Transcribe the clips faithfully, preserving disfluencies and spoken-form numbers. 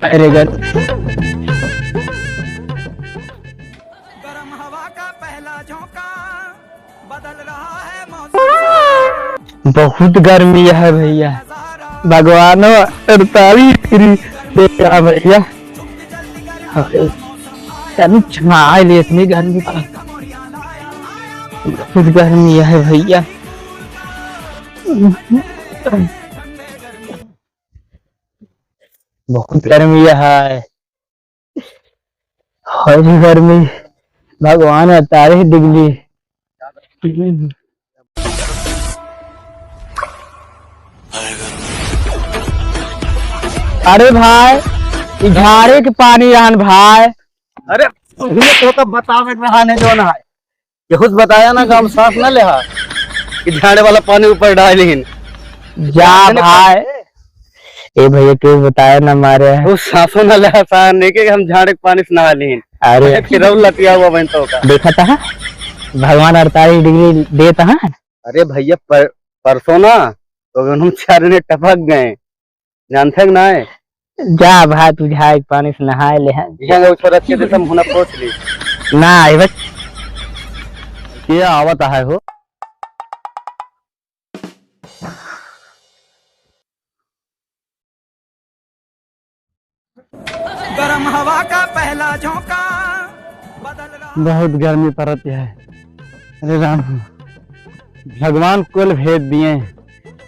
अरे गर- बहुत गर्मी है भैया, भगवानो अड़तालीस डिग्री दे रहा भैया। तनी छाए ले इतनी गर्मी का, बहुत गर्मी है भैया, बहुत गर्मी है। हरी गर्मी, भगवान अड़तालीस डिग्री। अरे भाई, ई झाड़े के पानी रहन भाई। अरे, तुहने तो, तो बतावे के रहन है जो ना है। केहू से बताया ना, गाँव साँस ना लेहा कि झाड़े वाला पानी ऊपर डालिन। जा भाई। ए भैया, केहू बताया ना मारे। उ साँसो ना लेहा सार ने के हम झाड़े के पानी से नहा लिहिन। अरे। फिर और लतिया हुआ बहन तो का। देखा था, भगवान अड़तालीस डिग्री देता है। अरे भैया, पर-, परसों ना तो हम चार ने टपक गए। जानते हैं कि नाय? जा भाई, तू झाड़ के पानी से नहाए ले हैं। यहाँ वो छोरा के जैसे मुँह ना पोंछ ली। ना आए बस। के आवत है हो? गरम हवा का पहला झोंका बदल रहा। बहुत गर्मी पड़त है। अरे राम, भगवान कुल भेज दिए,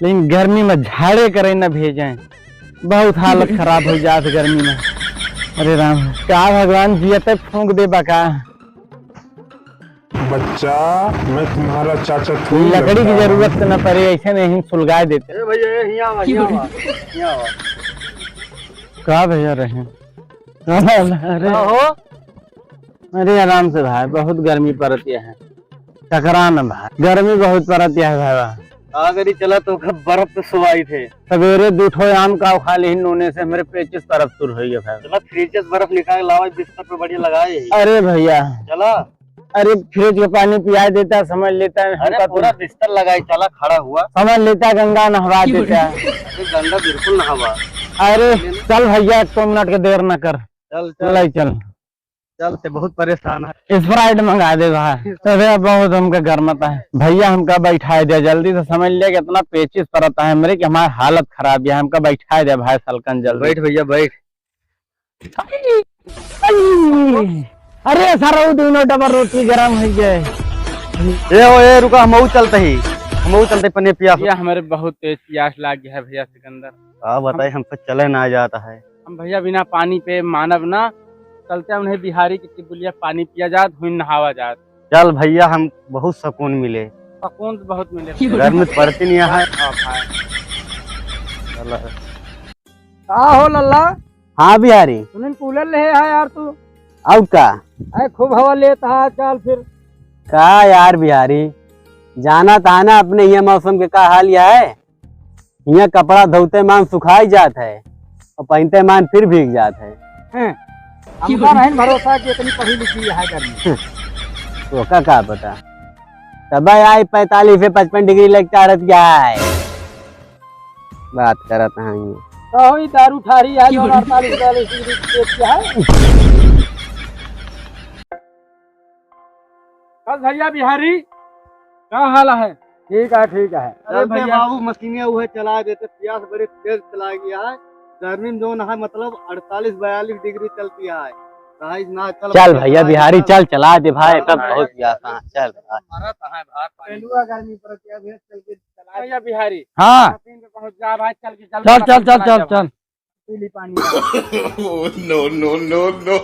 लेकिन गर्मी में झाड़े करे न भेजें। बहुत हालत खराब हो जात गर्मी में। अरे राम, का भगवान जियते फूंक दे बका? बच्चा, मैं तुम्हारा चाचा थोड़ी लकड़ी की लगता हूँ। जरूरत तो न पड़े, ऐसे में ही सुलगाए देते। ए भैया, ए, हियाँ आवा, हियाँ आवा, हियाँ आवा। का भैया रहे? अरे, का हो? अरे आराम से भाई, बहुत गर्मी पड़त है। टकरा न भाई, गर्मी बहुत पड़त है भाई। का करी, चला तो बर्फ तो सुवाई थे। सवेरे दू ठो आम का खा ली नूने से, हमरे पेचिस बर्फ तुर होई है भाई। चला फ्रिज से बर्फ निकाल लावा, बिस्तर पे बढ़िया लगाए। अरे भैया। चला। अरे फ्रिज का पानी पिया देता, समझ लेता है अरे हमका पूरा तो। बिस्तर लगाई, चला खड़ा हुआ। समझ लेता, गंगा नहवा देता। अरे गंगा बिल्कुल नहावा। अरे चल भैया, एक दो मिनट के देर न कर। चल, चल। लाई चल। चल, ते बहुत परेशान है। Sprite मंगा दे भाई। अरे बहुत हमका गर्मत है। भैया हमका बैठाए दे जल्दी से, समझ ले कि इतना पेचिस पड़ता है हमरे कि हमार हालत खराब है। हमका बैठाए दे भाई सलकन जल्दी। बैठ भैया, बैठ। अरे सारा वो दोनों डबल रोटी गरम हो गए। ए ओ, ए रुका, हमहू चलते ही, हमहू चलते पने पियास। भैया, हमरे बहुत तेज पियास लाग गया है भैया सिकंदर। का बताई, हम, हमसे चले ना जाता है। हम भैया बिना पानी पे मानब ना, चलते उन्हें बिहारी की टिबुलिया पानी पिया जात, हुई नहावा जात। चल भैया, हम बहुत सुकून मिले। सुकून तो बहुत मिले। गर्मी पड़ती नहीं है। हाँ भाई। चल। का हो लल्ला? हाँ बिहारी। सुनिन कूलर ले है यार तू। और का? अरे खूब हवा लेत है आजकल फिर। का यार बिहारी, जाना था ना अपने यहाँ मौसम के का हाल यह है। यहाँ कपड़ा धोते मान सुखाई जात है और पहनते मान फिर भीग जात है। हैं, हमका नहीं भरोसा कि इतनी पढ़ी लिखी है गर्मी। तो का, का पता। तब आई पैंतालीस से पचपन डिग्री लेके चाहत क्या है। बात करत हैं ये। तो ही दारू ठारी है जो अड़तालीस बयालीस डिग्री तेज क्या है। बस भैया बिहारी, का हाल है? ठीक है, ठीक है। अरे चलते भैया। बाबू, मशीनिया उहे चला देते, पियास बड़ी तेज चला गया है। गर्मी में जो ना है, मतलब अड़तालीस बयालीस डिग्री चलती है। कहाँ इतना चल चल भैया बिहारी, चल चला दे भाई, तब बहुत पियास है, चल। मरत है भाई। पेंडुआ गर्मी पर क्या भेज चल के चला भैया बिहारी। हाँ। मशीन पे पहुँच जा भाई, चल के चल चल, चल, चल, चल, चल। पीली पानी का। Oh, no, no, no, no।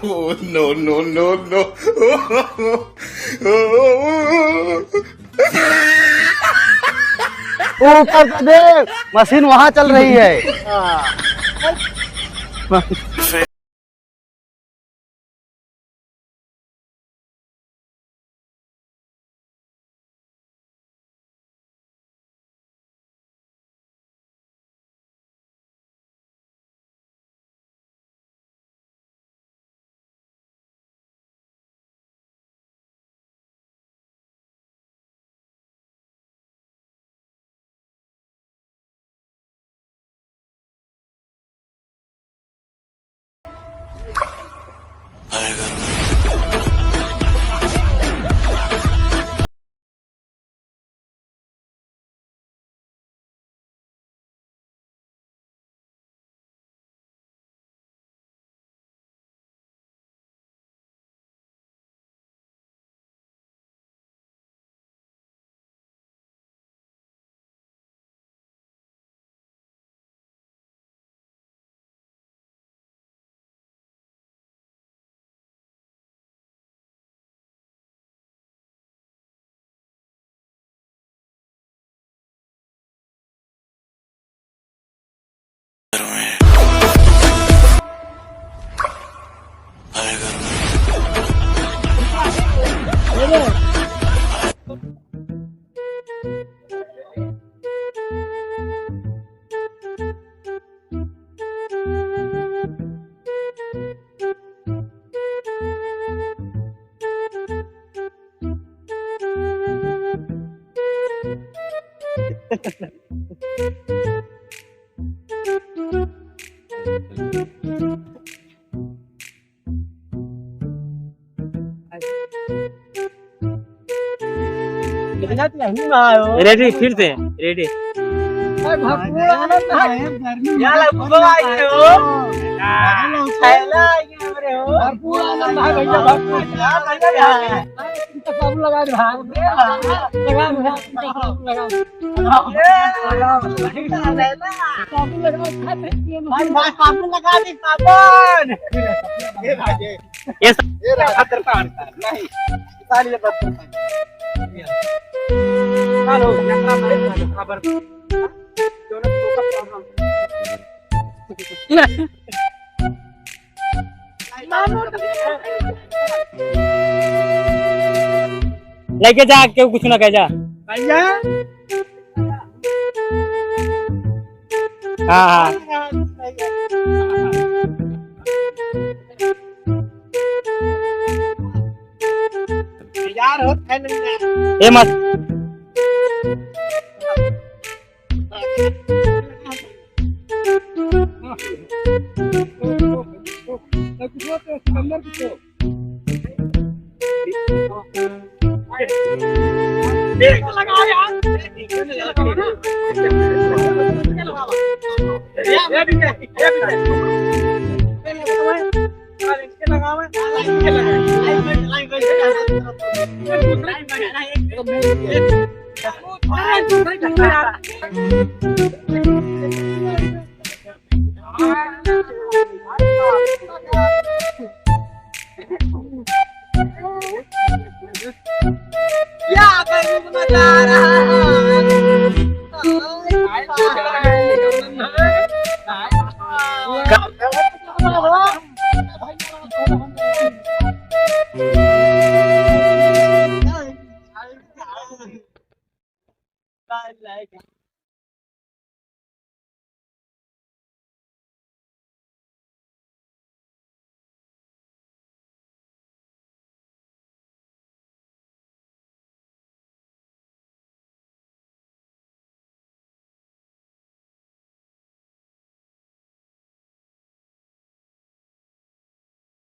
Oh, no, no, no, no। ऊपर से देख, मशीन वहाँ चल रही है। हाँ। रेडी, फिर से रेडी। अरे भरपूर आनंद है। गर्मी यार, बहुत लगभग आए हो। हाँ। छैला आए हो। भरपूर आनंद है भैया, भरपूर। हाँ, भैया, हाँ। तुम तो साबुन लगा दे, हाँ। लगा दे, हाँ, तुम तो साबुन लगा दे। साबुन लगा दे, साबुन। भाई, भाई, साबुन लगा दे, साबुन। ये भाई, ये। ये सा- ये रहा, अंदर का अंदर, नहीं। सारी ये बंद कर। हेलो, यात्रा में खबर। दोनों को का प्रॉब्लम। लेके जा, केहू कुछ ना कह जा। भैया। हाँ, हाँ। यार, होत है नहीं ना। ए मत।